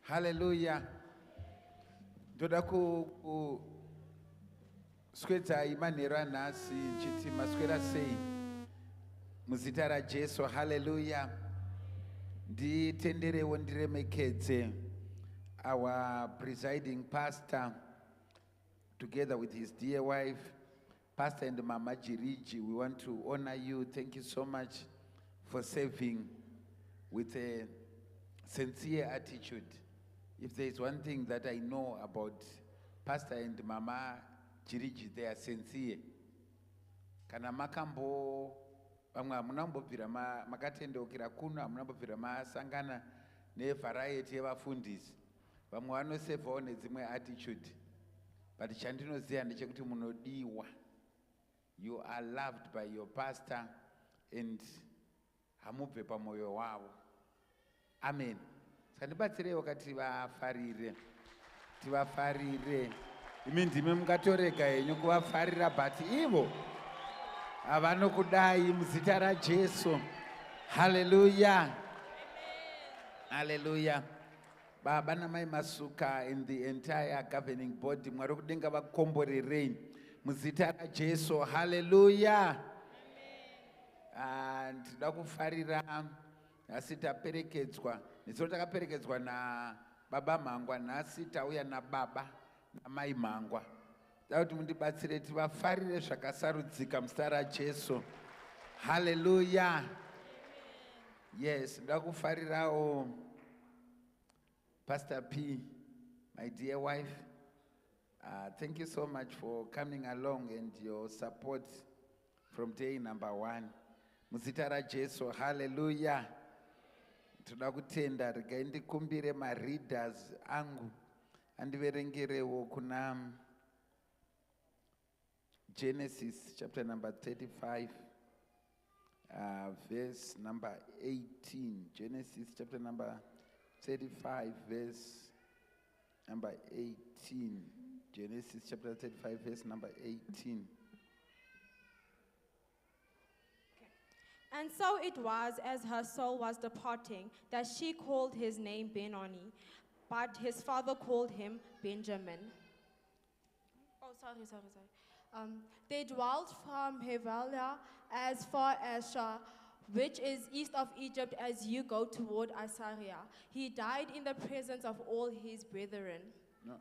Haleluya. Ndoda kuswedzai manheru anhasi nchiti maswera sei muzita raJesu. Haleluya. Nditenderewo ndiremekedze our presiding pastor together with his dear wife, Pastor and Mama Jiriji. We want to honor you. Thank you so much for serving with a sincere attitude. If there is one thing that I know about Pastor and Mama Jiriji, they are sincere. Kana makambo vamwe hamuna kumbobvira makatendeukira kuno, hamuna kumbobvira masangana nevariety yevafundisi. Vamwe vanosevhawo nedzimwe attitude, but chandinoziva ndechekuti munodiwa. You are loved by your pastor and hamubve pamwoyo wavo. Amen. Saka ndibatsireiwo ka tivafarire, tivafarire. Imi ndimi mungatorega henyu kuvafarira, but ivo havanokudai muzita raJesu. Haleluya, haleluya. Baba namai Masuka and the entire governing body, Mwari wekudenga vakomborerei muzita raJesu. Haleluya. Ndinoda kufarira nhasi taperekedzwa, nezuro takaperekedzwa nababa Mhangwa, nhasi tauya nababa namai Mhangwa. Da kuti mundibatsire tivafarire zvakasarudzika muzita raJesu. Haleluya. Yes, ndoda kufarirawo Pastor P, my dear wife. Thank you so much for coming along and your support from day number 1. Muzita raJesu, hallelujah. Toda kutenda, regai ndikumbire mareaders angu andiverengerewo kuna Genesis chapter number 35, verse number 18. Genesis chapter number 35, verse number 18. Genesis chapter 35, verse number 18. And so it was, as her soul was departing, that she called his name Benoni, but his father called him Benjamin. Oh, sorry, sorry, sorry. They dwelt from Havilah as far as Shur, which is east of Egypt, as you go toward Assyria. He died in the presence of all his brethren. No,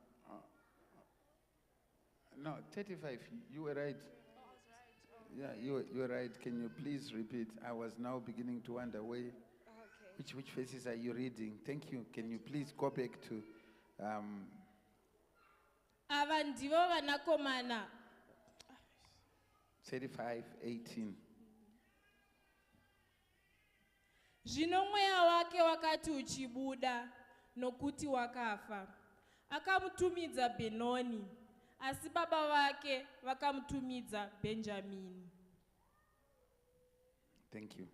no, 35, you were right. Yeah, you were right. Can you please repeat? I was now beginning to wonder where, which verses are you reading? Thank you. Can you please go back to... Ava ndivo vanakomana. 35:18. Zvino mweya wake wakati uchibuda, nokuti wakafa, akamutumidza Benoni, asi baba vake vakamutumidza Benjamini. Thank you.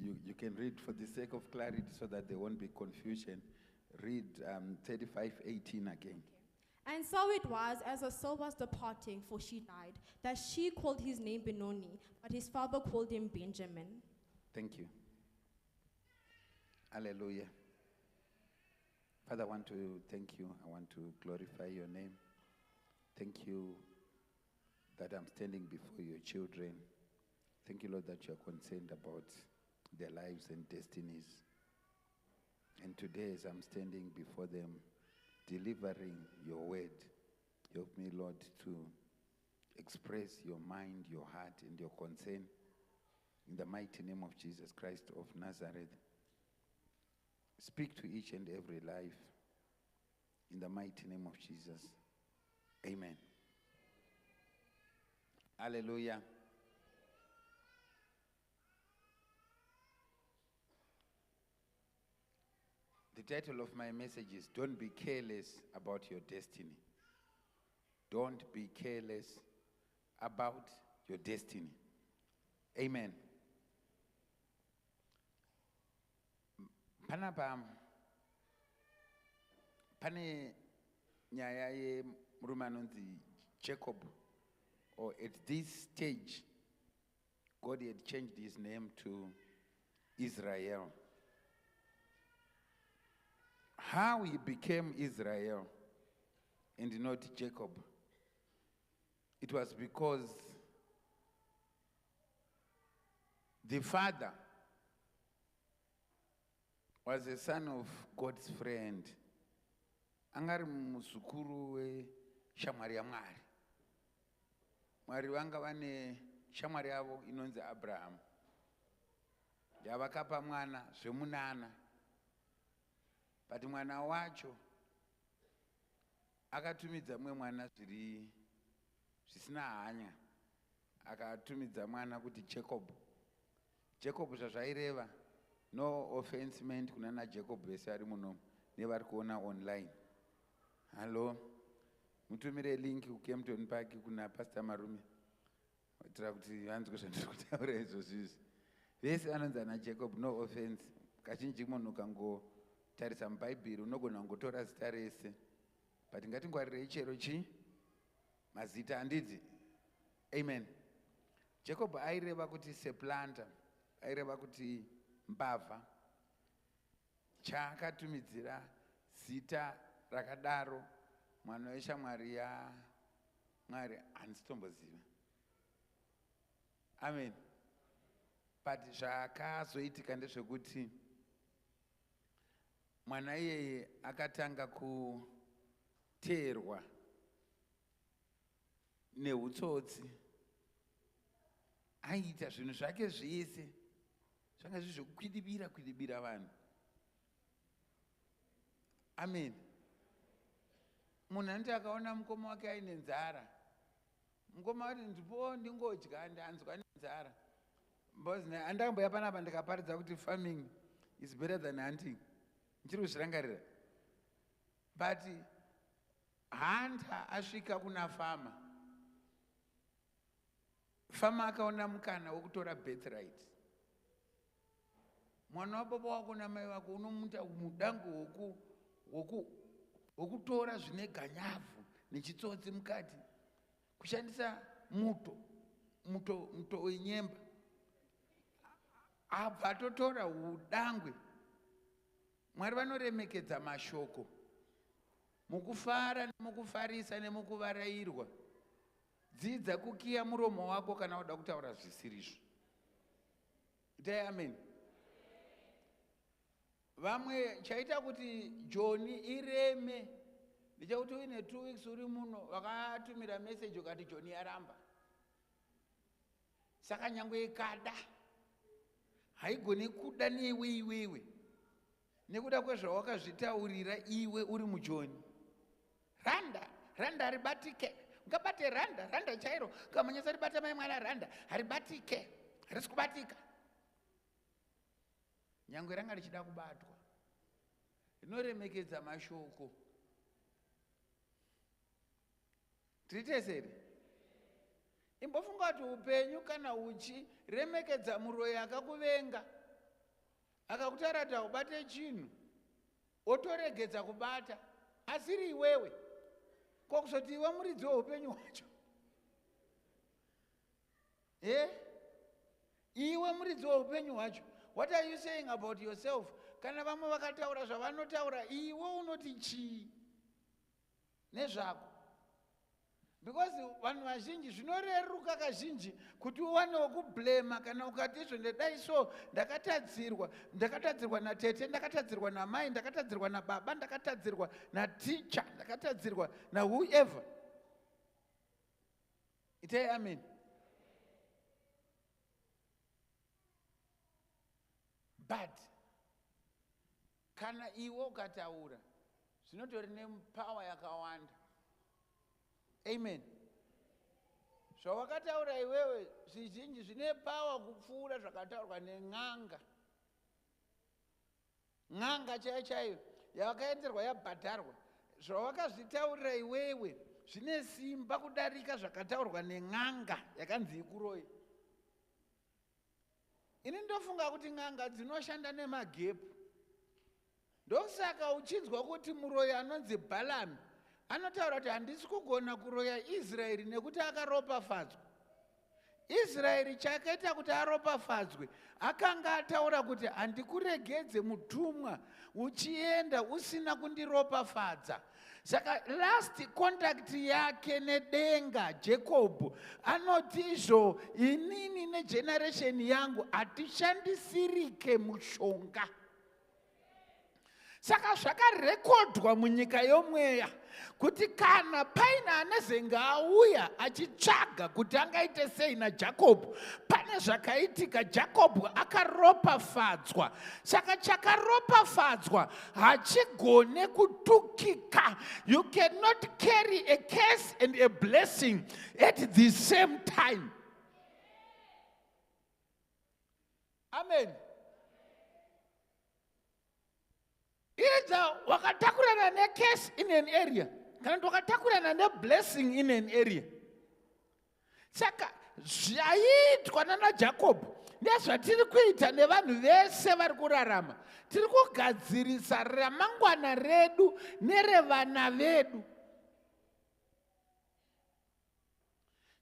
You can read for the sake of clarity so that there won't be confusion. Read 35:18 again. And so it was, as her soul was departing, for she died, that she called his name Benoni, but his father called him Benjamin. Thank you. Hallelujah. Father, I want to thank you. I want to glorify your name. Thank you that I'm standing before your children. Thank you, Lord, that you are concerned about their lives and destinies. And today, as I'm standing before them, delivering your word, help me, Lord, to express your mind, your heart, and your concern. In the mighty name of Jesus Christ of Nazareth, speak to each and every life. In the mighty name of Jesus. Amen. Hallelujah. The title of my message is Don't Be Careless About Your Destiny. Don't be careless about your destiny. Amen. Panapa pane nyaya yemurume anonzi Jacob, or at this stage, God had changed his name to Israel. How he became Israel and not Jacob. It was because the father was a son of God's friend. Angari muzukuru weshamwari yaMwari. Mwari vanga vane shamwari yavo inonzi Abraham, yavakapa mwana zvemunana, but mwana wacho akatumidza mumwe mwana zviri zvisina hanya. Akatumidza mwana kuti Jacob. Jacob zvazvaireva, no offense meant kuna naJacob vese ari muno nevari kuona online. Hallo, mutumire link kuKempton Park kuna Pastor Marume, kuitira kuti vanzwe zvandiri kutaura izvozvo izvi. Vese vanonzi ana Jacob, no offense. Kazhinji munhu ukangotarisa muBhaibheri unogona kungotora zita rese, but ngatingwarirei chero chi mazita, handidzi? Amen. Jacob aireva kuti supplanter, aireva kuti mbavha. Chaakatumidzira zita rakadaro mwana weshamwari yaMwari handisitomboziva. Amen. But zvakazoitika ndezvekuti mwana iyeye akatanga kuteerwa neutsotsi. Aiita zvinhu zvake zvese zvanga zviri zvekukwidibira kwidibira vanhu. Amen. Munhu anoti akaona mukoma wake aine nzara, mukoma wati, "Ndipo ndingodya, ndanzwa nenzara." Because andamboya panapa ndikaparidza kuti farming is better than hunting, ndichiri kuzvirangarira. But hunter asvika kuna farmer, farmer akaona mukana wekutora birthright. Mwana wababa wako namai vako unomuta mudango wokutora zvine ganyavhu nechitsotsi mukati, kushandisa muto wenyemba. Abva atotora udangwe. Mwari vanoremekedza mashoko. Mukufara nemukufarisa nemukuvarayirwa, dzidza kukiya muromo wako kana uda kutaura zvisirizvo. Itai amen. Vamwe chaita kuti Joni ireme ndechekuti uine 2 weeks uri muno, vakatumira meseji ukati Joni yaramba. Saka nyange ikada, haigoni kuda newe iwewe nekuda kwezvawakazvitaurira iwe uri muJoni. Randa, randa haribatike. Ungabate randa, randa chairo, ukamanyasa ribata mai mwana, randa haribatike, harisi kubatika. Nyange ranga richida kubatwa, rinoremekedza mashoko. Tiri tese here? Imbofunga kuti upenyu kana uchiremekedza muroyi akakuvenga, akakutaura kuti haubate chinhu, otoregedza kubata, asiri iwewe, ko kuzoti iwe muridzi weupenyu hwacho? E, iwe muridzi weupenyu hwacho, what are you saying about yourself? Kana vamwe vakataura zvavanotaura, iwe unoti chii nezvako? Because vanhu vazhinji, zvinoreruka kazhinji kuti uwane wekublema kana ukati izvo, ndedai so, ndakatadzirwa, ndakatadzirwa natete, ndakatadzirwa namai, ndakatadzirwa nababa, ndakatadzirwa naticha, ndakatadzirwa nawhoever. Itai amen. But kana iwe ukataura, zvinotori nepower yakawanda. Amen. Zvawakataura iwewe zvizhinji zvine power kupfuura zvakataurwa nen'anga. N'anga chaiyo chaiyo yawakaenderwa yabhadharwa, zvawakazvitaurira iwewe zvine simba kudarika zvakataurwa nen'anga yakanzi ikuroyi. Ini ndofunga kuti n'anga dzinoshanda nemagepu. Ndosaka uchinzwa kuti muroyi anonzi Bhalami anotaura kuti, "Handisi kugona kuroya Israeri nekuti akaropafadzwa." Israeri chakaita kuti aropafadzwe akanga ataura kuti handikuregedze mutumwa uchienda usina kundiropafadza. Saka last contact yake nedenga Jacob anoti izvo inini negeneration yangu hatishandisirike mushonga. Saka zvakarekodwa munyika yomweya kuti kana paine anezenge auya achitsvaga kuti angaite sei naJakobho, pane zvakaitika. Jakobho akaropafadzwa. Saka chakaropafadzwa hachigone kutukika. You cannot carry a curse and a blessing at the same time. Amen. Either wakatakurana necurse in an area kana kuti wakatakurana neblessing in an area. Saka zvaiitwa nana Jacob nezvatiri kuita nevanhu vese vari kurarama, tiri kugadzirisa ramangwana redu nerevana vedu.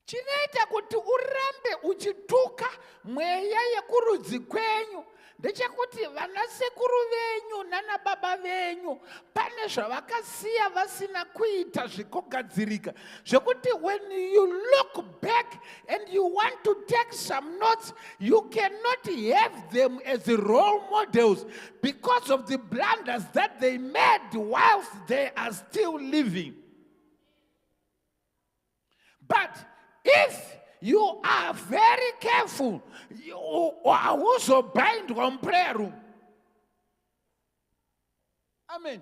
Chinoita kuti urambe uchituka mweya yekurudzi kwenyu ndechekuti vanasekuru venyu nana baba venyu pane zvavakasiya vasina kuita zvikogadzirika, zvekuti when you look back and you want to take some notes, you cannot have them as role models because of the blunders that they made whilst they are still living. But if you are very careful, hauzobindwa muprayer room. Amen.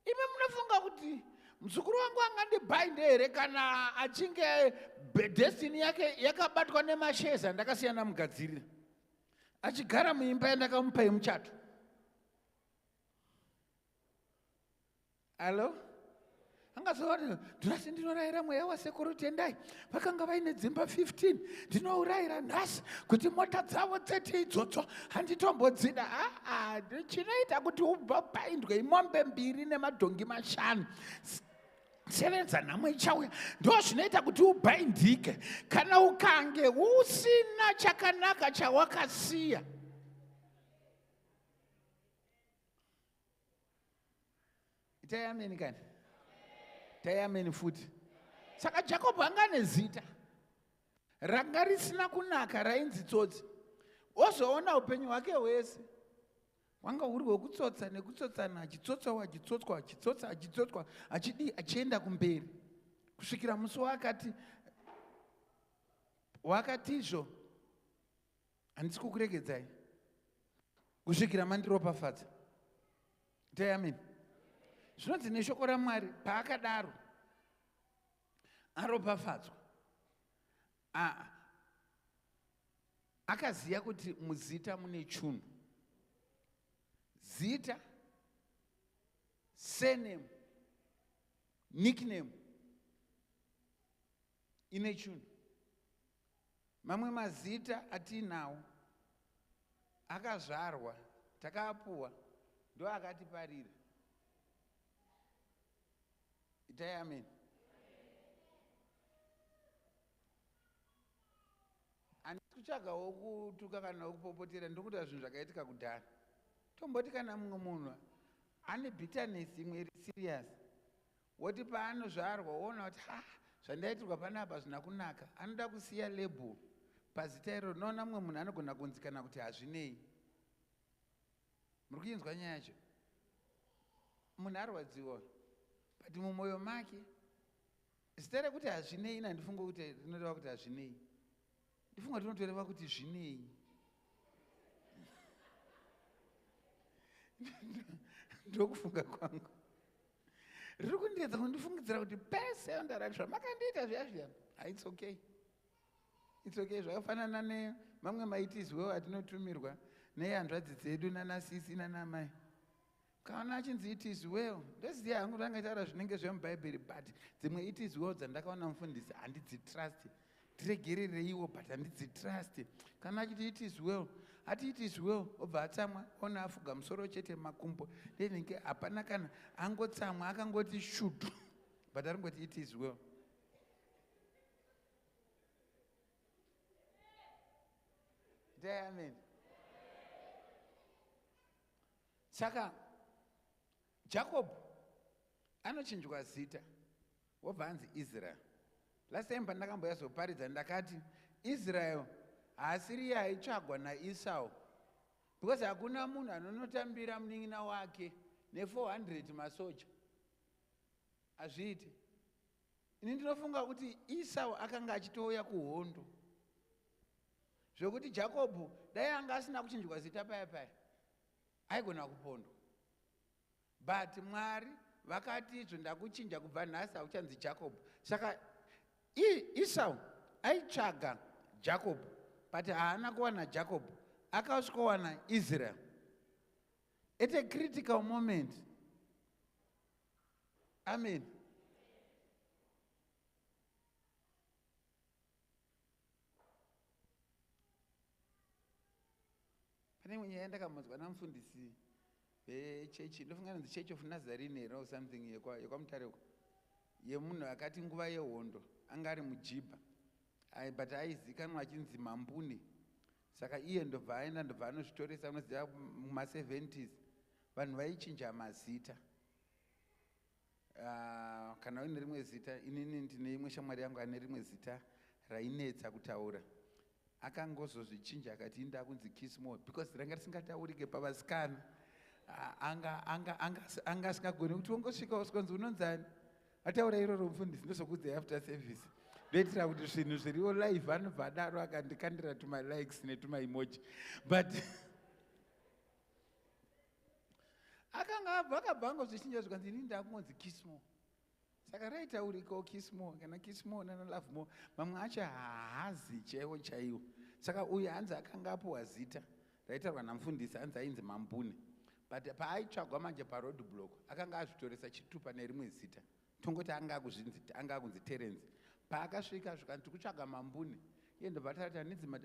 Imi munofunga kuti muzukuru wangu angandibhinde here kana achinge destiny yake yakabatwa nemasheza ndakasiyana mugadzirira, achigara muimba yandakamupa yemuchato? Hallo? Angazova nhasi ndinorayira mweya wasekuru Tendai, vakanga vaine dzimba 15, ndinourayira nhasi kuti mota dzavo tsete idzodzo handitombodzida. Aa, chinoita kuti ubhaindwe imombe 2 nemadhongi 5. Sevenza nhamo ichauya, ndo zvinoita kuti ubhaindike kana ukange usina chakanaka chawakasiya. Itai ameni kani, itai ameni futi. Saka Jakobho anga ane zita ranga risina kunaka rainzi tsotsi. Ozoona upenyu hwake hwese hwanga huri hwekutsotsa nekutsotsana, achitsotsawo, achitsotswa, achitsotsa, achitsotswa, achidii, achienda kumberi kusvikira musi waakati wakatizvo handisi kukuregedzai kusvikira mandiropafadza. Itai ameni. Zvinonzi neshoko raMwari, paakadaro aropafadzwa, akaziva kuti muzita mune chunhu. Zita, surname, nickname ine chunhu. Mamwe mazita atiinawo akazvarwa takaapuwa, ndo akatiparira. Itai amen. Handisi kutsvagawo kutuka kana kupopotera, ndiri kuita zvinhu zvakaitika kudhara. Tomboti kana mumwe munhu ane bitterness imwe iri serious, woti paanozvarwa woona kuti ha, zvandaitirwa panapa zvina kunaka, anoda kusiya label pazita iro. Rinoona mumwe munhu anogona kunzi kana kuti hazvinei. Muri kuinzwa nyaya yacho? Munhu arwadziwa, but mumwoyo make zita rekuti hazvinei nandifunge kuti rinoreva kuti hazvinei, ndifunga rinotoreva kuti zvinei. Ndokufunga kwangu, riri kundiedza kundifungidzira kuti pese ndarati zvamakandiita zviya zviya, its okay, its okay. Zvakafanana nemamwe maitizwewo atinotumirwa nehanzvadzi dzedu nanasisi nanamai. Kana achinzi it is well, ndoziva hangu kuti angaitaura zvinenge zvemubhaibheri, but dzimwe it is well dzandakaona mufundisi handidzitrust. Tiregerereiwo, but handidzitrust. Kana achiti it is well, ati it is well, obva atsamwa, ona afuga musoro chete, makumbo nenenge hapana, kana angotsamwa akangoti shudu, but aringoti it is well. Itai amen. Saka Jacob anochinjwa zita wobva anzi Israel. Last time pandakamboyazoparidza ndakati Israel haasiri aitsvagwa naEsau because hakuna munhu anonotambira munin'ina wake ne400 masoja, hazviiti. Ini ndinofunga kuti Esau akanga achitouya kuhondo, zvokuti Jakobho dai anga asina kuchinjwa zita paya paya aigona kupondwa. But Mwari vakati izvo ndakuchinja, kubva nhasi hauchanzi Jacob. Saka Esau aitsvaga Jacob, but haana kuwana Jacob, akasvikowana Israel at a critical moment. Amen. Pane imwe nyaya yandakambonzwa namufundisi vechechi, ndofunga inonzi Church of Nazarene here or something, yekwaMutare uko, yemunhu akati nguva yehondo anga ari mujibha, but aizikanwa achinzi Mambune. Saka iye ndobva aenda, ndobva anozvitoresa. Unoziva muma70s vanhu vaichinja mazita. Kana uine rimwe zita, inini ndine imwe shamwari yangu ane rimwe zita rainetsa kutaura, akangozozvichinja akati inda kunzi Kismo because ranga risingataurike pavasikana. Anga asingagoni kuti ungosvika uswikanzi unonzani, ataura iroro, mufundisi ndozokudzai after service, ndoitira kuti zvinhu zviriwo live. Anobva adaro akandikandira tumalikes netumaemoji, but akanga abva akabva angozvichinja zvikanzi ini ndakungonzi Kismo. Saka raitaurikawo Kismo kana Kismo nana Love More, mamwe acho haazi chaiwo chaiwo. Saka uyu hanzi akanga apiwa zita raitaurwa namufundisi, hanzi ainzi Mambune, but paaitsvagwa manje paroad block akanga azvitoresa chitupa nerimwe zita, tongoti anga akuzvinzi, anga akunzi Terence. Paakasvika zvikanzi tikutsvaga Mambune, iye ndobva atati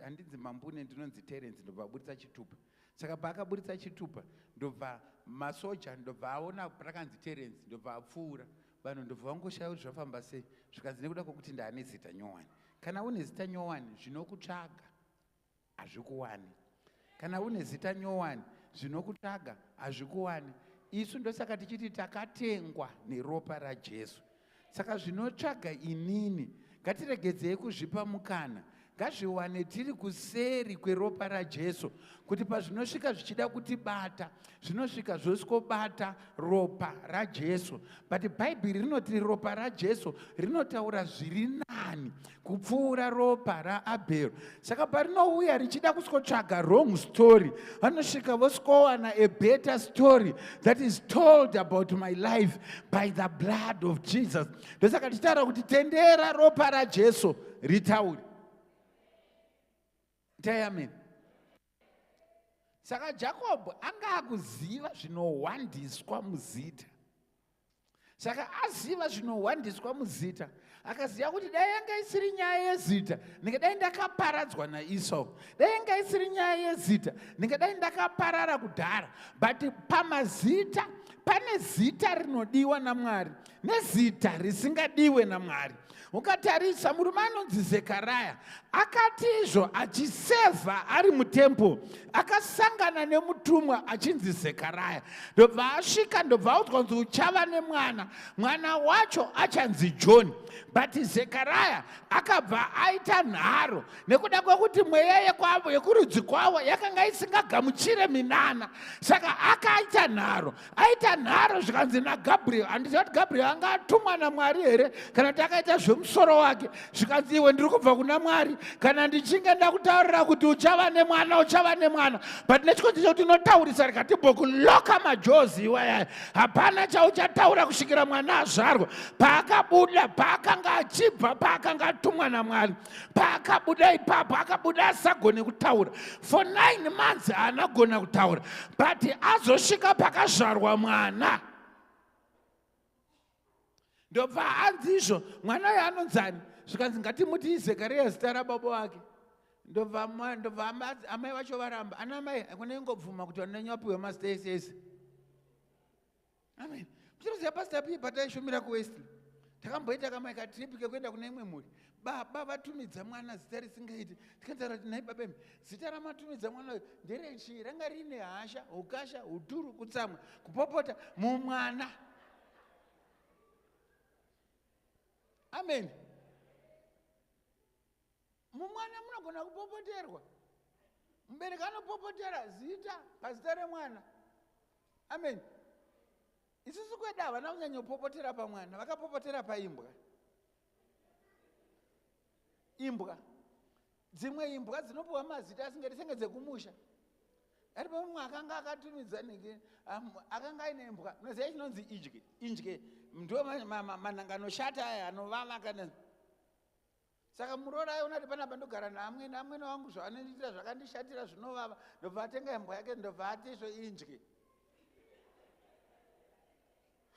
handinzi Mambune, ndinonzi Terence. Ndobva aburitsa chitupa. Saka paakaburitsa chitupa, ndobva masoja ndobva aona rakanzi Terence, ndobva apfuura. Vanhu ndobva vangoshaya kuti zvafamba sei. Zvikanzi nekuda kwokuti ndaane zita nyowani. Kana une zita nyowani, zvinokutsvaga hazvikuwani. Kana une zita nyowani, zvinokutsvaga hazvikuwani. Isu ndosaka tichiti takatengwa neropa raJesu. Saka zvinotsvaga inini, ngatiregedzei kuzvipa mukana, ngazviwane tiri kuseri kweropa raJesu, kuti pazvinosvika zvichida kutibata, zvinosvika zvosvikobata ropa raJesu. But Bhaibheri rinoti ropa raJesu rinotaura zviri nani kupfuura ropa raAbhero. Saka parinouya richida kusvikotsvaga wrong story, vanosvika vosvikowana a better story that is told about my life by the blood of Jesus. Ndosaka tichitaura kuti tendera ropa raJesu ritaure. Tai amen. Saka Jakobho anga akuziva zvinohwandiswa muzita. Saka aziva zvinohwandiswa muzita, akaziva kuti dai yanga isiri nyaya yezita, ndingadai ndakaparadzwa naEsau. Dai yanga isiri nyaya yezita, ndingadai ndakaparara kudhara. But pamazita pane zita rinodiwa naMwari nezita risingadiwe naMwari. Ukatarisa murume anonzi Zekaraya, akati izvo achisevha ari mutemple, akasangana nemutumwa achinzi Zekaraya, ndobva asvika, ndobva audzwa kunzi uchava nemwana, mwana wacho achanzi John. But Zekaraya akabva aita nharo nekuda kwekuti mweya yekwavo yekurudzi kwavo yakanga isingagamuchire minana. Saka akaita nharo, aita nharo, zvikanzi naGabriel, handiziva kuti Gabriel anga atumwa naMwari here kana kuti akaita zvemusoro wake, zvikanzi iwe, ndiri kubva kuna Mwari, kana ndichinge ndakutaurira kuti uchava nemwana, uchava nemwana, but nechikonzero chekuti unotaurisa, rikatibhokuloka majozi iwayaya, hapana chauchataura kusvikira mwana azvarwa. Paakabuda, paakanga achibva, paakanga atumwa naMwari, paakabuda ipapo, akabuda asagone kutaura for 9 months, haana kugona kutaura. But azosvika pakazvarwa mwana, ndobva anzi izvo mwana uyo anonzani? Zvikanzi ngatimuti iZekariya, zita rababa wake. Ndobva amai vacho varamba. Ana mai kune ingobvuma kuti vanenyapiwe mazita ese ese. Amen. Muchinoziva, Pastor P, pataishumira kuWesley, takamboita kamai katrip kekuenda kune imwe mhuri. Baba vatumidza mwana zita risingaiti. Tikataura kuti nhai baba imi, zita ramatumidza mwana uyu nderechii? Ranga riine hasha, ukasha, uturu, kutsamwa, kupopota mumwana. Amen. Mumwana munogona kupopoterwa. Mubereki anopopotera zita pazita remwana. Amen. Isusu kwedu havana kunyanyopopotera pamwana, vakapopotera paimbwa. Imbwa. Dzimwe imbwa dzinopiwa mazita asingaiti senge dzekumusha. Ari pamwe akanga akatumidza nenge akanga aine imbwa. Unoziva chinonzi idye. Indye ndo mananga anoshata aya anovava kana. Saka muroora aiona kuti panapa ndogara naamwene, amwene wangu zvaanondiitira zvakandishatira zvinovava, ndobva atenga imbwa yake ndobva ati izvo indye.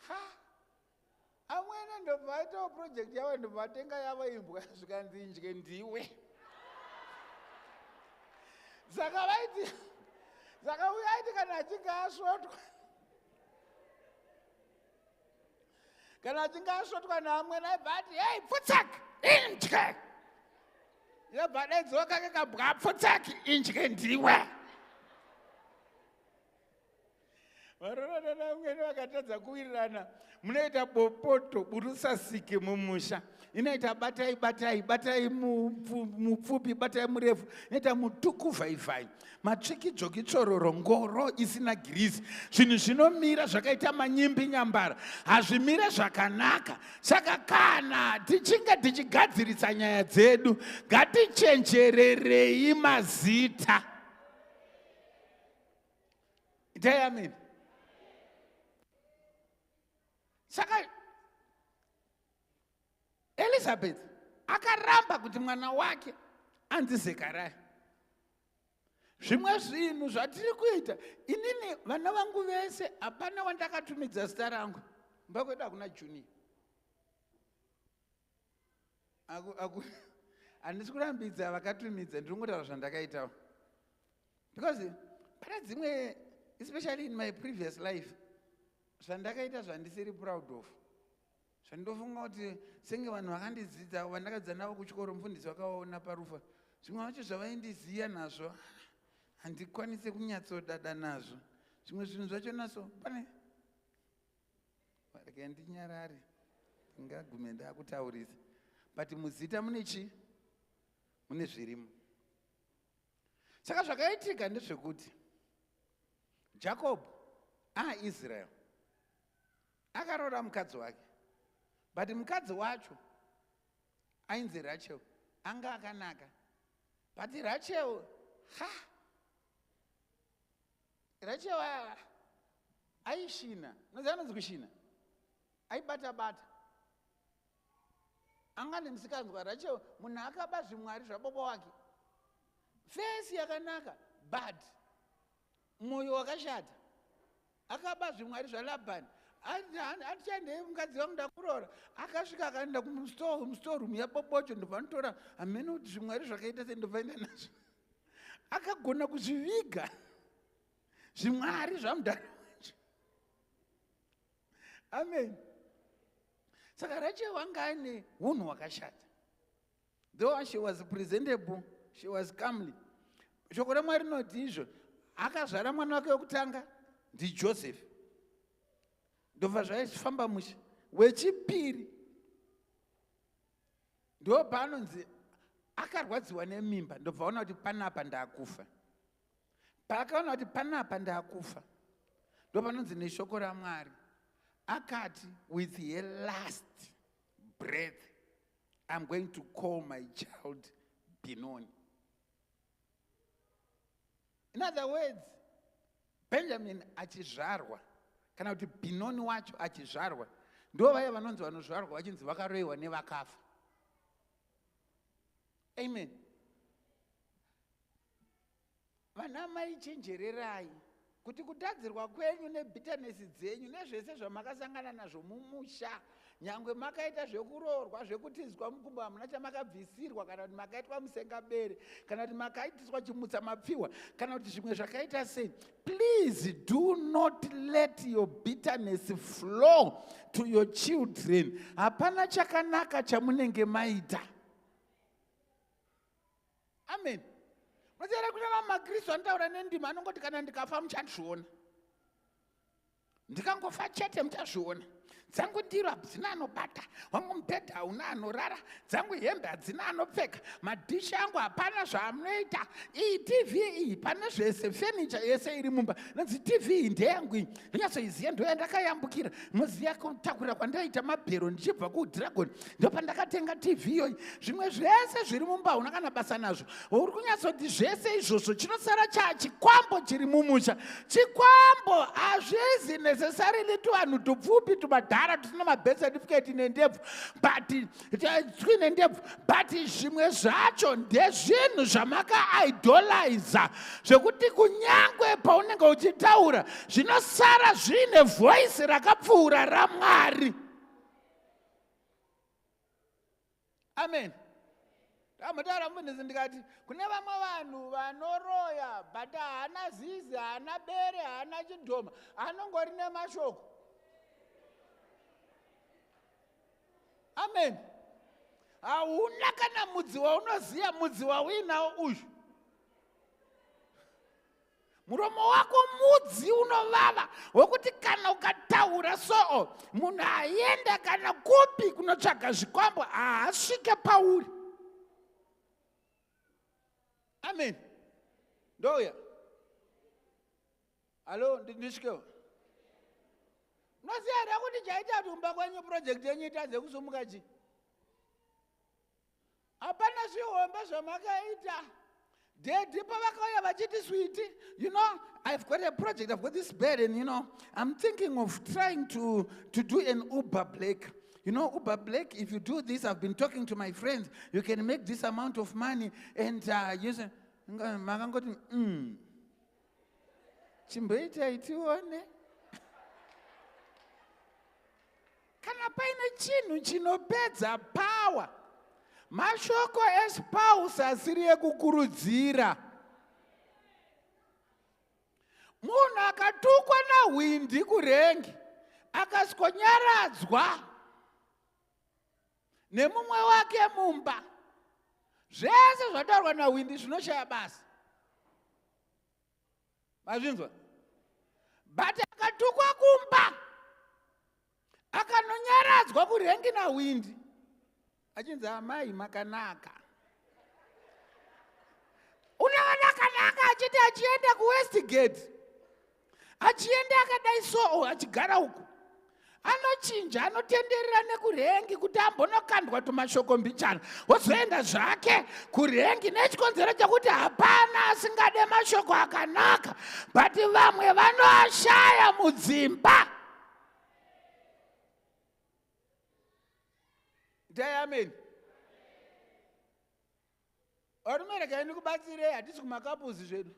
Ha! Amwene ndobva aitawo project yavo ndobva atenga yavo imbwa zvikanzi indye ndiwe. Saka vaiti saka uyo aiti kana achinge asvotwa kana achinge asvotwa naamwene aibva ati hei pfutsak indye yobva adaidziwa kake kabwa pfutsak indye ndiwe. Varoorana naamwene vakatadza kuwirirana, munoita bopoto burusasike mumusha. Inoita batai batai batai mupfupi batai murefu, inoita mutuku vhaivhai, matsviki dzvoki tsvororo, ngoro isina girisi. Zvinhu zvinomira zvakaita manyimbi nyambara, hazvimire zvakanaka. Saka kana tichinge tichigadzirisa nyaya dzedu, ngatichenjererei mazita. Itai amen. Saka Elizabeth akaramba kuti mwana wake anzi Zekaria. Zvimwe zvinhu zvatiri kuita, inini vana vangu vese hapana wandakatumidza zita rangu. Kumba kwedu hakuna junior. Handisi kurambidza vakatumidza, ndiri kungotaura zvandakaitawo. Because pane dzimwe, especially in my previous life, zvandakaita zvandisiri proud of. Zvandofunga kuti senge vanhu vakandidzidza, vandakadzidza navo kuchikoro, mufundisi vakaona parufa. Zvimwe vacho zvavaindiziya nazvo, handikwanise kunyatsodada nazvo. Zvimwe zvinhu zvacho naso, pane Regai ndinyarare, ndingagume ndakutaurisa. But muzita mune chii? Mune zvirimo. Saka zvakaitika ndezvekuti Jacob aIsrael akaroora mukadzi wake, but mukadzi wacho ainzi Rachel, anga akanaka, but Rachel ha Rachel aishina, unoziva anonzi kushina, aibata bata, anga nemusikanzwa. Rachel munhu akaba zvimwari zvababa wake, fesi yakanaka but mwoyo wakashata. Akaba zvimwari zvaLabhani. Atichaendei mukadzi wangu ndakuroora. Akasvika akaenda kumustoreroom yabobocho, ndobva anotora hameno kuti zvimwari zvakaita sei, ndobva aenda nazvo. Akagona kuzviviga zvimwari zvamudhara wacho. Amen. Saka Rachel anga aine hunhu hwakashata. Though she was presentable, she was comely. Shoko raMwari rinoti izvo akazvara mwana wake wekutanga ndiJoseph. Ndobva zvaifamba mushe. Wechipiri ndopaanonzi akarwadziwa nemimba, ndobva aona kuti panapa ndakufa. Paakaona kuti panapa ndakufa, ndopanonzi neshoko raMwari akati, with her last breath I'm going to call my child Benoni. In other words, Benjamin achizvarwa, kana kuti Benoni wacho achizvarwa, ndo vaya vanonzi vanozvarwa vachinzi vakaroiwa nevakafa. Amen. Vana mai chenjererai kuti kutadzirwa kwenyu nebitterness dzenyu nezvese zvamakasangana nazvo mumusha, nyangwe makaita zvekuroorwa, zvekutizwa mukumbo, hamuna chamakabvisirwa, kana kuti makaitwa musengabere, kana kuti makaitiswa chimutsa mapfihwa, kana kuti zvimwe zvakaita sei, please do not let your bitterness flow to your children. Hapana chakanaka chamunenge maita. Amen. Munoziva here kune vamwe maKristu anotaura nendimi anongoti kana ndikafa muchandizviona. Ndikangofa chete muchazviona. Dzangu ndiro hadzina anobata, wangu mubhedha hauna anorara, dzangu hembe hadzina anopfeka, madhishi angu hapana zvaamunoita. Iyi TV iyi pane zvese, fenicha yese iri mumba. Nonzi TV iyi ndeyangu iyi, ndonyatsoiziva, ndoyandakayambukira. Muziva kutakura kwandaita mabhero ndichibva kuDragon, ndopandakatenga TV iyoyi. Zvimwe zvese zviri mumba hauna kana basa nazvo. Uri kunyatsoti zvese izvozvo chinosara chaa chikwambo chiri mumusha. Chikwambo hazvizi necessarily tuvanhu tupfupi tumadhara tusina mabirth certificate nendebvu, but twine ndebvu, but zvimwe zvacho ndezvinhu zvamakaidoliza zvekuti kunyangwe paunenge uchitaura zvinosara zviine voice rakapfuura raMwari. Amen. Ndambotaura mufundisi ndikati kune vamwe vanhu vanoroya but haana zizi, haana bere, haana chidhoma, anongori nemashoko. Amen. Hauna kana mudzi waunoziva, mudzi wauinawo uyu. Muromo wako mudzi unovava wekuti kana ukataura soo munhu aenda kana kupi kunotsvaga zvikwambo haasvike pauri. Amen. Ndouya. Hallo, ndisvikewo. Unoziva here kuti chaita kuti kumba kwenyu project yenyu itadze kusumuka chii? Hapana zvihombe zvamakaita. Daddy pavakauya vachiti sweetie, you know, I've got a project, I've got this bed and you know, I'm thinking of trying to do an Uber Black. You know, Uber Black, if you do this, I've been talking to my friends, you can make this amount of money. And you say, makangoti, Chimboitai tione. Kana paine chinhu chinopedza power, mashoko espouse asiri ekukurudzira. Munhu akatukwa nahwindi kurengi akaswonyaradzwa nemumwe wake mumba, zvese zvataurwa nahwindi zvinoshaya basa. Mazvinzwa? But akatukwa kumba akanonyaradzwa kurengi nahwindi achinzi amai makanaka. Unoona kanaka achiti achienda kuWestgate, achienda akadai so achigara uku, anochinja anotenderera nekurengi kuti ambonokandwa tumashoko mbichana, wozoenda zvake kurengi nechikonzero chekuti hapana asingade mashoko akanaka, but vamwe vanoashaya mudzimba. Itai amen. Varume regai ndikubatsirei, hatisi kumakapuzi zvedu.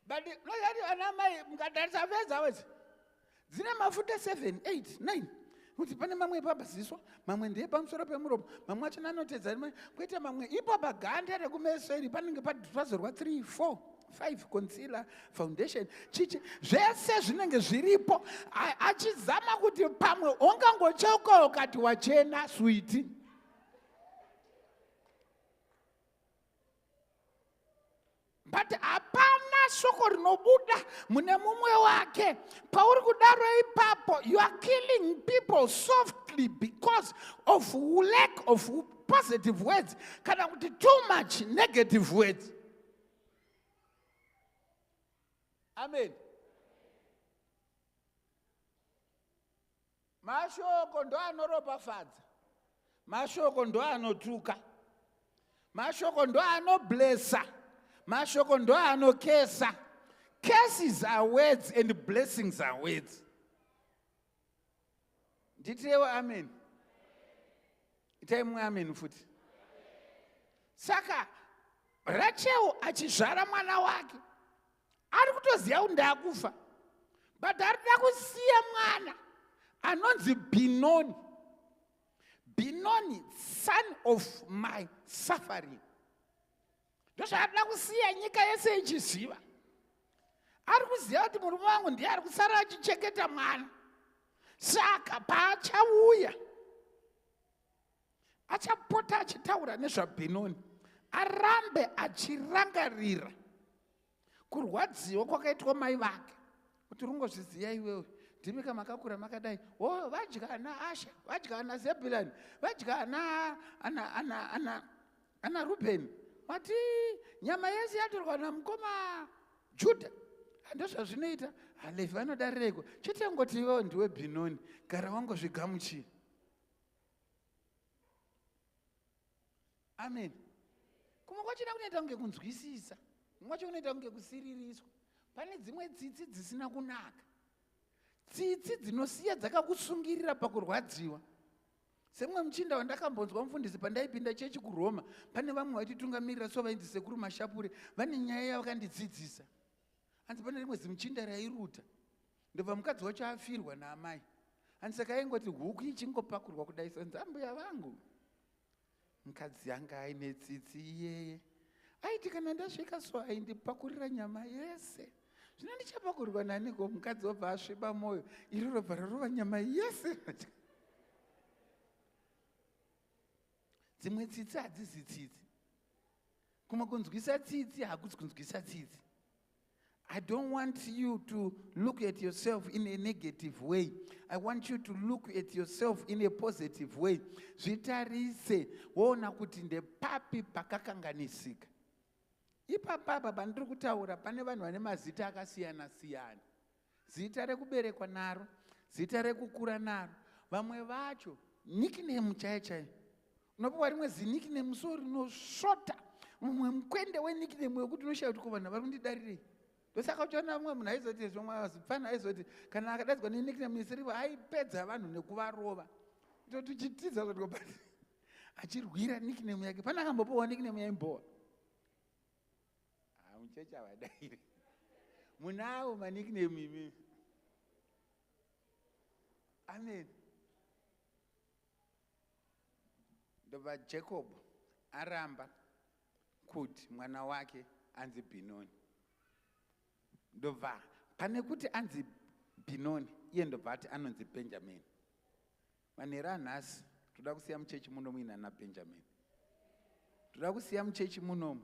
But unozati vana mai mukatarisa fedza wese dzine mafuta 7, 8, 9. Kuti pane mamwe epaziso, mamwe ndeepamusoro pemuromo, mamwe acho anotedza rimwe, kwete mamwe ipo paganda rekumeso iri panenge pazorwa 3, 4, 5 concealer, foundation, chichi, zvese zvinenge zviripo. Achizama kuti pamwe ungangocheuka ukati wachena sweetie. But hapana shoko rinobuda mune mumwe wake. Pauri kudaro ipapo, you are killing people softly because of lack of positive words, kana kuti too much negative words. Amen. Mashoko ndo anoropafadza, mashoko ndo anotuka, mashoko ndo anoblessa, mashoko ndo anokesa. Curses are words and blessings are words. Nditirewo amen. Itai mumwe amen futi. Saka Rachel achizvara mwana wake ari kutoziva kuti ndakufa, but ari kuda kusiya mwana anonzi Benoni. Benoni, son of my suffering. Ndozvaari kusiya nyika yese ichiziva. Ari kuziva kuti murume wangu ndiye ari kusara achichengeta mwana, saka paachauya achapota achitaura nezvaBenoni. Arambe achirangarira kurwadziwa kwakaitwa mai vake kuti rungozviziva iwewe ndimi kamakakura makadai o oh, vadya ana Asha, vadya ana Zebhulani, vadya ana Rubheni, mati nyama yese yatorwa namukoma Judha. Handozvazvinoita. Alevhi vanodarireiko? Chete ngoti iwewe ndiwe Bhinoni, gara wangozvigamuchira. Amen. Kumwe kwachida kunoita kunge kunzwisisa, kumwe kwacho kunoita kunge kusiririswa. Pane dzimwe tsitsi dzisina kunaka, tsitsi dzinosiya dzakakusungirira pakurwadziwa. Semumwe muchinda wandakambonzwa mufundisi pandaipinda chechi kuRoma, pane vamwe vaititungamirira so vainzi Sekuru Mashapure, vane nyaya yavakandidzidzisa. Hanzi pane rimwe zimuchinda rairuta, ndobva mukadzi wacho afirwa naamai. Hanzi saka aingoti huku ichingopakurwa kudai sonzi ambuya vangu. Mukadzi anga aine tsitsi iyeye, aiti kana ndasvika so aindipakurira nyama yese. Zvino ndichapakurirwa naniko? Mukadzi wobva asviba mwoyo, iro robva rarova nyama yese. Dzimwe tsitsi hadzizi tsitsi. Kumwe kunzwisa tsitsi hakuzi kunzwisa tsitsi. I don't want you to look at yourself in a negative way. I want you to look at yourself in a positive way. Zvitarise woona kuti ndepapi pakakanganisika. Ipapapa pandiri kutaura pane vanhu vane mazita akasiyana siyana. Zita rekuberekwa naro, zita rekukura naro. Vamwe vacho nickname chaiyo chaiyo. Unopiwa rimwe zinickname so rinosvota, mumwe mukwende wenickname wekuti unoshaya kuti ko vanhu vari kundidarirei. Ndosaka uchiona mumwe munhu aizoti zvomwe zipfana aizoti kana akadaidzwa nenickname isirivo aipedza vanhu nekuvarova. Toti uchitiza zvoti achirwira nickname yake. Pane akambopiwa nickname yaimbowa. Muchechi havadairi. Munawo manickname imi. Amen. Ndobva Jacob aramba kuti mwana wake anzi Binoni. Ndobva pane kuti anzi Binoni, iye ndobva ati anonzi Benjamin. Manheru anhasi toda kusiya muchechi muno muina naBenjamin. Toda kusiya muchechi munomu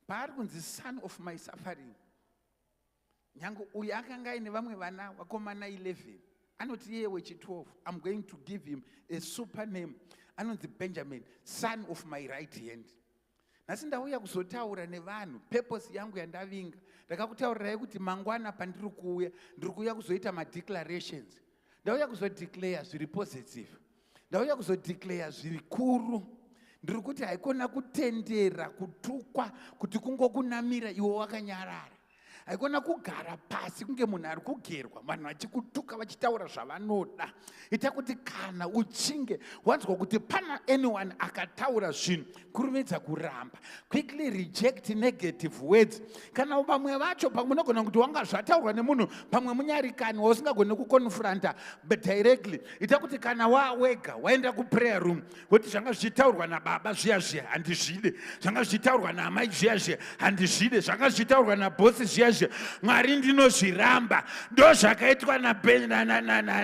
paari kunzi son of my suffering. Nyange uyu akanga aine vamwe vana vakomana 11, anoti iye wechi12, I'm going to give him a super name, anonzi Benjamin, son of my right hand. Nhasi ndauya kuzotaura nevanhu purpose yangu yandavinga. Ndakakutaurirai kuti mangwana pandiri kuuya, ndiri kuuya kuzoita madeclarations. Ndauya kuzodeclare zviri positive, ndauya kuzodeclare zviri kuru. Ndiri kuti haikona kutendera kutukwa kuti kungokunamira iwe wakanyarara. Haikona kugara pasi kunge munhu ari kugerwa, vanhu vachikutuka vachitaura zvavanoda. Ita kuti kana uchinge wanzwa kuti pana anyone akataura zvinhu, kurumidza kuramba. Quickly reject negative words. Kana vamwe vacho pamwe unogona kuti wanga zvataurwa nemunhu pamwe munyarikani wausingagoni kuconfronta directly. Ita kuti kana wawega waenda kuprayer room, woti zvanga zvichitaurwa nababa zviya zviya handizvide, zvanga zvichitaurwa naamai zviya zviya handizvide, zvanga zvichitaurwa nabhosi zviya zviya, Mwari ndinozviramba. Ndo zvakaitwa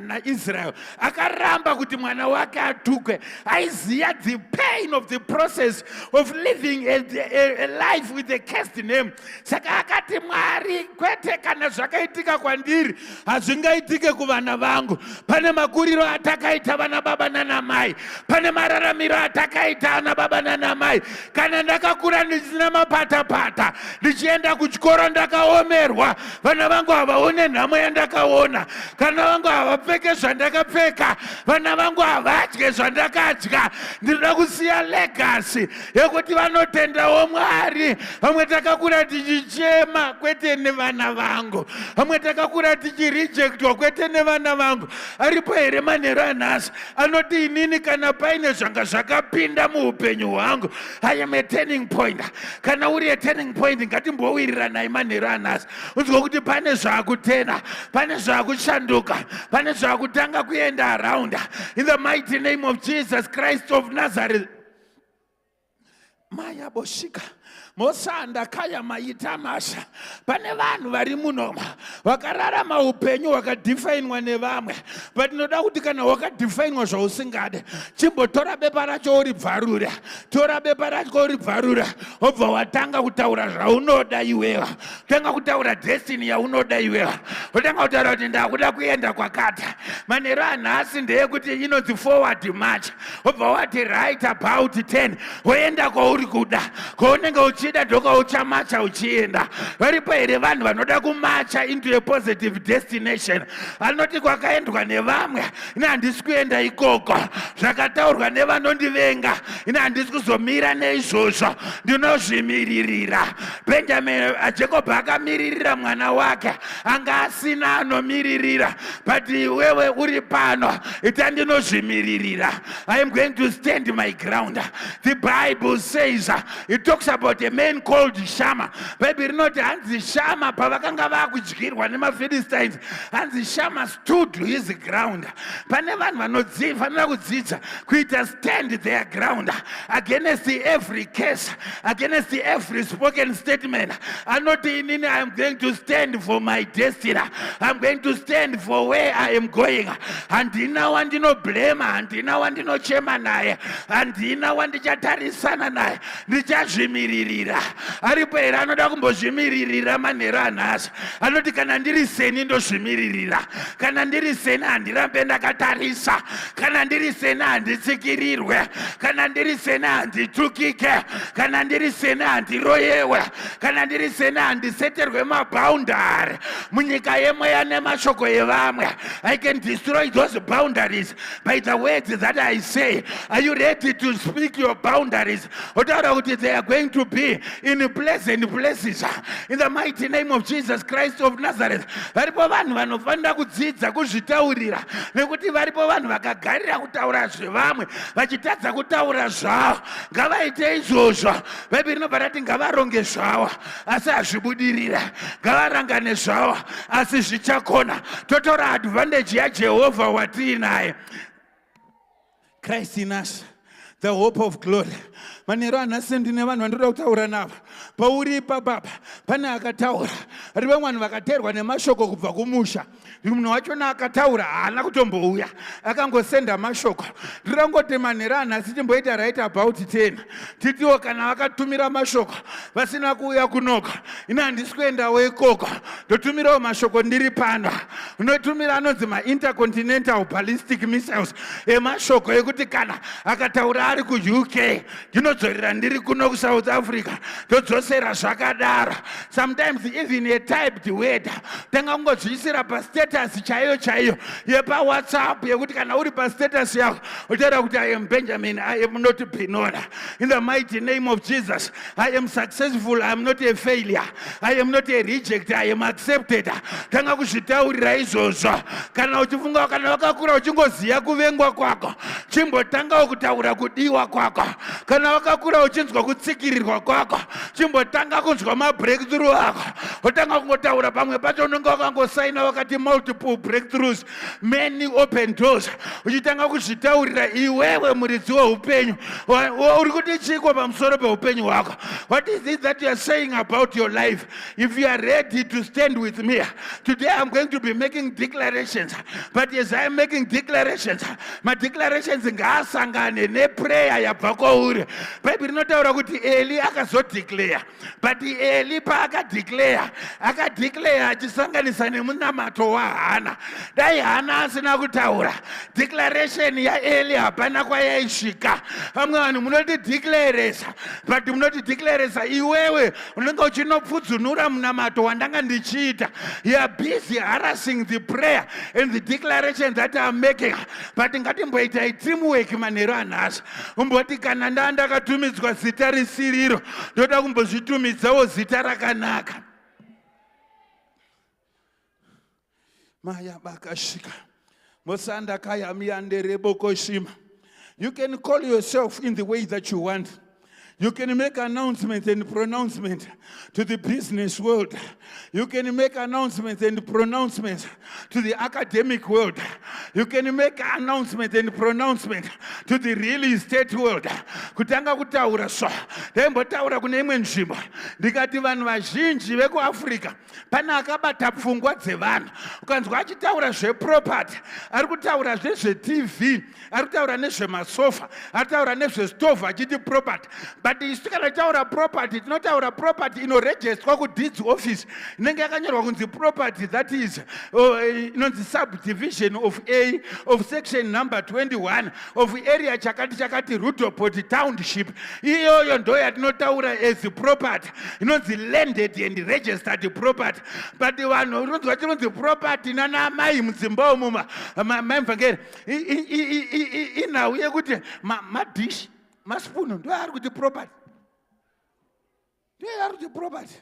naIsrael. Akaramba kuti mwana wake atukwe. Aiziva the pain of the process of living a life with a cursed name. Saka akati Mwari, kwete, kana zvakaitika kwandiri hazvingaitike kuvana vangu. Pane makuriro atakaita vana baba nanamai, pane mararamiro atakaita ana baba nanamai. Kana ndakakura ndisina mapatapata, ndichienda kuchikoro ndakaomerwa, vana vangu havaone nhamo yandakaona. Kana vangu havapfeke zvandakapfeka, vana vangu havadye zvandakadya. Ndinoda kusiya legacy yekuti vanotendawo Mwari. Vamwe takakura tichichema, kwete nevana vangu. Vamwe takakura tichirejectwa, kwete nevana vangu. Aripo here manheru anhasi anoti inini kana paine zvanga zvakapinda muupenyu hwangu, I am a turning point? Kana uri a turning point, ngatimbowiriranai manheru anhasi, unzwa kuti pane zvakutena, pane zvakushanduka, pane zvakutanga kuenda around, in the mighty name of Jesus Christ of Nazareth. Maya boshika. Mosanda kaya maita masha. Pane vanhu vari munoma vakararama upenyu hwakadhifainwa nevamwe, but ndinoda kuti kana hwakadhifainwa zvausingade, chimbotora bepa racho uribvarure. Tora bepa racho uribvarure, wobva watanga kutaura zvaunoda iwewa. Tanga kutaura destiny yaunoda iwewa. Wotanga kutaura kuti ndakuda kuenda kwakati. Manheru anhasi ndeyekuti inonzi forward march. Wobva wati right about 10, woenda kwauri kuda, kwaunenge uchida ndokwauchamacha uchienda. Varipo here vanhu vanoda kumacha into a positive destination? Anoti kwakaendwa nevamwe, ini handisi kuenda ikoko. Zvakataurwa nevanondivenga, ini handisi kuzomira neizvozvo, ndinozvimiririra. Benjamin, Jacob akamiririra mwana wake anga asina anomiririra, but iwewe uri pano, ita ndinozvimiririra. I am going to stand my ground. The Bible says, it talks about a man called Shama. Bible rinoti hanzi Shama pavakanga vakudyirwa nemaPhilistines, hanzi Shama stood his ground. Pane vanhu vanofanira kudzidza kuita stand their ground against every case, against every spoken statement. Anoti inini I am going to stand for my destiny. I am going to stand for where I am going. Handina wandinoblema, handina wandinochema naye, handina wandichatarisana naye, ndichazvimiririra. Aripo here anoda kumbozvimiririra manheru anhasi? Anoti kana ndiri seni ndozvimiririra, kana ndiri seni handirambe ndakatarisa, kana ndiri seni handitsikirirwe, kana ndiri seni handitukike, kana ndiri seni handiroyewe, kana ndiri seni handiseterwe maboundary munyika yemweya nemashoko evamwe. I can destroy those boundaries by the words that I say. Are you ready to speak your boundaries? Otaura kuti they are going to be in pleasant places in the mighty name of Jesus Christ of Nazareth. Varipo vanhu vanofanira kudzidza kuzvitaurira, nekuti varipo vanhu vakagarira kutaura zvevamwe vachitadza kutaura zvavo. Ngavaite izvozvo. Bhaibheri rinobva rati ngavaronge zvavo asi hazvibudirira, ngavarangane zvavo asi zvichakona. Totora advantage yaJehovha watiinaye, Christ in us, the hope of glory. Manheru anhasi ndine vanhu vandoda kutaura navo. Pauri ipapapa pane akataura, vari vamwe vanhu vakateerwa nemashoko kubva kumusha. Munhu wachona akataura haana kutombouya, akangosenda mashoko. Ndinoda kungoti manheru anhasi timboita right about 10, titiwo kana vakatumira mashoko vasina kuuya kunoka, ini handisi kuendawo ikoko, ndotumirawo mashoko ndiri pano. Unotumira anonzi maintercontinental ballistic missiles emashoko ekuti kana akataura ari kuUK, ndinodzorera ndiri kuno kuSouth Africa, ndodzosera zvakadaro. Sometimes even a typed word, tanga kungozviisira pastatus chaiyo chaiyo yepaWhatsApp, yekuti kana uri pastatus yako utaura kuti I am Benjamin, I am not Benoni. In the mighty name of Jesus, I am successful, I am not a failure, I am not a reject, I am accepted. Tanga kuzvitaurira izvozvo. Kana uchifunga, kana wakakura uchingoziva kuvengwa kwako, chimbotangawo kutaura kudiwa kwako. Kana wakakura uchinzwa kutsikirirwa kwako, chimbotanga kunzwa mabreakthrough ako. Otanga kungotaura. Pamwe pacho unenge wakangosaina wakati multiple breakthroughs, many open doors. Uchitanga kuzvitaurira iwewe muridzi weupenyu. Uri kuti chiko pamusoro peupenyu hwako? What is it that you are saying about your life? If you are ready to stand with me today, I'm going to be making declarations, but as I am making declarations, madeclarations ngaasangane neprayer yabva kwauri. Bhaibheri rinotaura kuti Eli akazodeclare, but Eli paakadeclare, akadeclare achisanganisa nemunamato waHana. Dai Hana asina kutaura, declaration yaEli hapana kwayaisvika. Vamwe vanhu munotideclaresa, but munotideclaresa iwewe unenge uchinopfudzunura munamato wandanga ndichiita. You are busy harassing the prayer and the declaration that I am making. But ngatimboitai teamwork manheru anhasi. Umboti kana ndaa ndakatumidzwa zita risiriro, ndoda kumbozvitumidzawo zita rakanaka. Maya bakashika mosanda kaya miyanderebokoshima. You can call yourself in the way that you want. You can make announcements and pronouncement to the business world. You can make announcements and pronouncements to the academic world. You can make announcements and pronouncement to the real estate world. Kutanga kutaura so. Ndaimbotaura kune imwe nzvimbo. Ndikati vanhu vazhinji vekuAfrica pane akabata pfungwa dzevanhu. Ukanzwa achitaura zveproperty, ari kutaura zvezveTV, ari kutaura nezvemasofa, ari kutaura nezvestove achiti property. But isu kana tichitaura property, tinotaura property inoregisterwa kudeeds office, inenge yakanyorwa kunzi property that is inonzi subdivision of A of section number 21 of area chakati chakati, Roodepoort Township. Iyoyo ndo yatinotaura as property inonzi landed and registered property. But vanhu rinonzwa chinonzi property nana mai mudzimba umu, maimvhangeri, inhau yekuti madhishi, masipunu, ndo ari kuti property, ndo ari kuti property.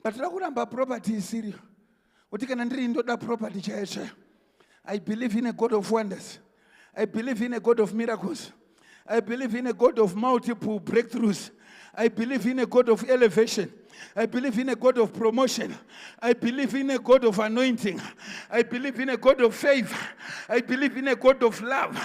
But toda kuramba property isiriyo, kuti kana ndiri ndoda property chaiyo chaiyo. I believe in a God of wonders. I believe in a God of miracles. I believe in a God of multiple breakthroughs. I believe in a God of elevation. I believe in a God of promotion. I believe in a God of anointing. I believe in a God of favor. I believe in a God of love.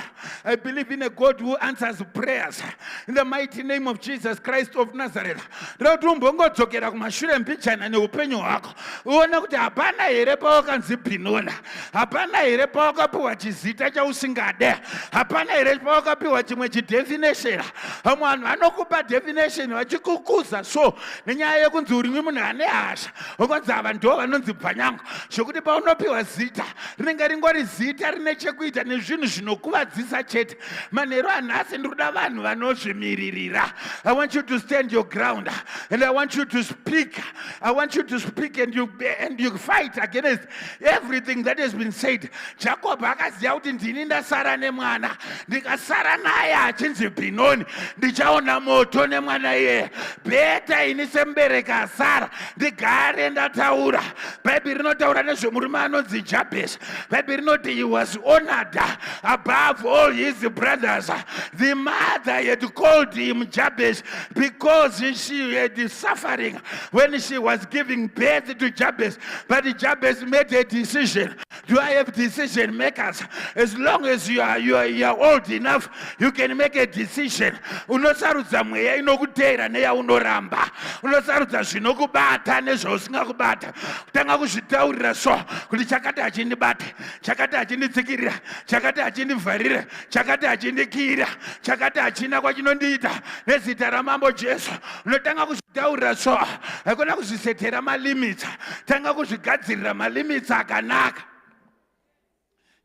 I believe in a God who answers prayers. In the mighty name of Jesus Christ of Nazareth. Ndoda kuti umbongodzokera kumashure mbichana neupenyu hwako, uone kuti hapana here pawakanzi Bhinona, hapana here pawakapiwa chizita chausingade, hapana here pawakapiwa chimwe chidefinition. Vamwe vanhu vanokupa definition vachikukuza so nenyaya yekunzi uri munhu ane hasha, ukanzi ava ndo vanonzi bvanyangu, zvokuti paunopiwa zita rinenge ringori zita rine chekuita nezvinhu zvinokuvadzisa chete. Manheru anhasi ndiri kuda vanhu vanozvimiririra. I want you to stand your ground and I want you to speak. I want you to speak and you fight against everything that has been said. Jacob akaziva kuti ndini ndasara nemwana, ndikasara naye achinzi Bhinoni ndichaona moto nemwana iyeye. Better ini semubereki asara ndigare ndataura. Bhaibheri rinotaura nezvemurume anonzi Jabes. Bhaibheri rinoti he was honored above all his brothers. The mother had called him Jabes because she had suffering when she was giving birth to Jabes. But Jabes made a decision. Do I have decision makers? As long as you are old enough, you can make a decision. Unosarudza mweya inokuteera neyaunoramba, unosarudza zvinokubata nezvausingakubata. Kutanga kuzvitaurira so kuti chakati hachindibate, chakati hachinditsikirira, chakati hachindivharira, chakati hachindikira, chakati hachina kwachinondiita nezita raMambo Jesu. Unotanga kuzvitaurira so, haikona kuzvisetera malimits. Tanga kuzvigadzirira malimits akanaka.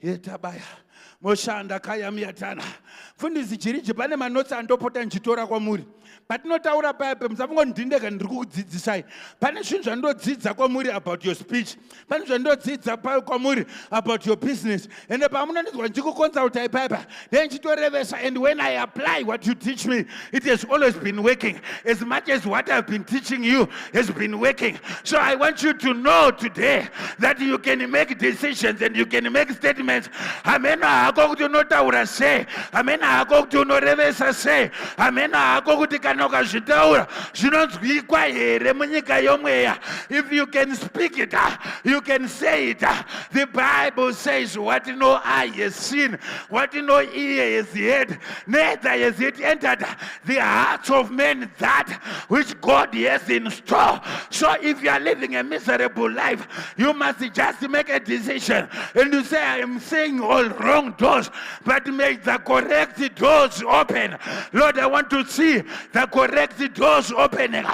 Yetabaya moshanda kayamiyatana. Mfundisi Jiriji, pane manotes andopota ndichitora kwamuri patinotaura paya pe musafunga ndindega ndiri kukudzidzisai. Pane zvinhu zvandodzidza kwamuri about your speech, pane zvandodzidza kwamuri about your business. Ende pamunondinzwa ndichikuconsultai paya, then ndichitorevesa, and when I apply what you teach me, it has always been working, as much as what I've been teaching you has been working. So I want you to know today that you can make decisions and you can make statements. Hamena hako kuti unotaura sei, hamena hako kuti unorevesa sei, hamena hako kuti kana ukazvitaura zvinonzwikwa here munyika yomweya. If you can speak it, you can say it. The Bible says, "What no eye has seen, what no ear has heard, neither has it entered the hearts of men, that which God has in store." So if you are living a miserable life, you must just make a decision and you say, "I am seeing all wrong doors, but may the correct doors open. Lord, I want to see the correct doors opening,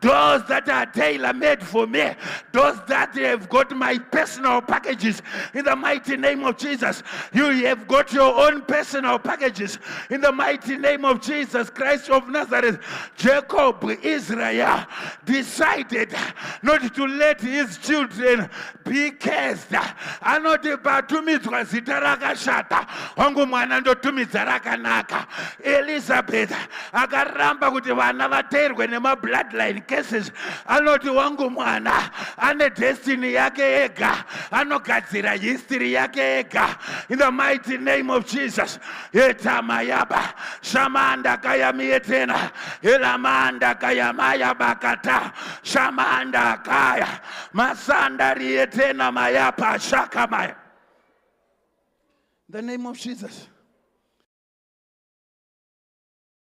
doors that are tailor made for me, doors that have got my personal packages." In the mighty name of Jesus, you have got your own personal packages. In the mighty name of Jesus Christ of Nazareth, Jacob, Israel, decided not to let his children be cursed. Anoti patumidzwa zita rakashata, wangu mwana ndotumidza rakanaka. Elizabeth akaramba kuti vana vateerwe nemabloodline curses. Anoti wangu mwana ane destiny yake ega, anogadzira history yake ega. In the mighty name of Jesus. Etamayaba shamanda kayamietena elamanda kayamaya bakata shamanda kaya masanda rietena mayapa shakamaya. In the name of Jesus.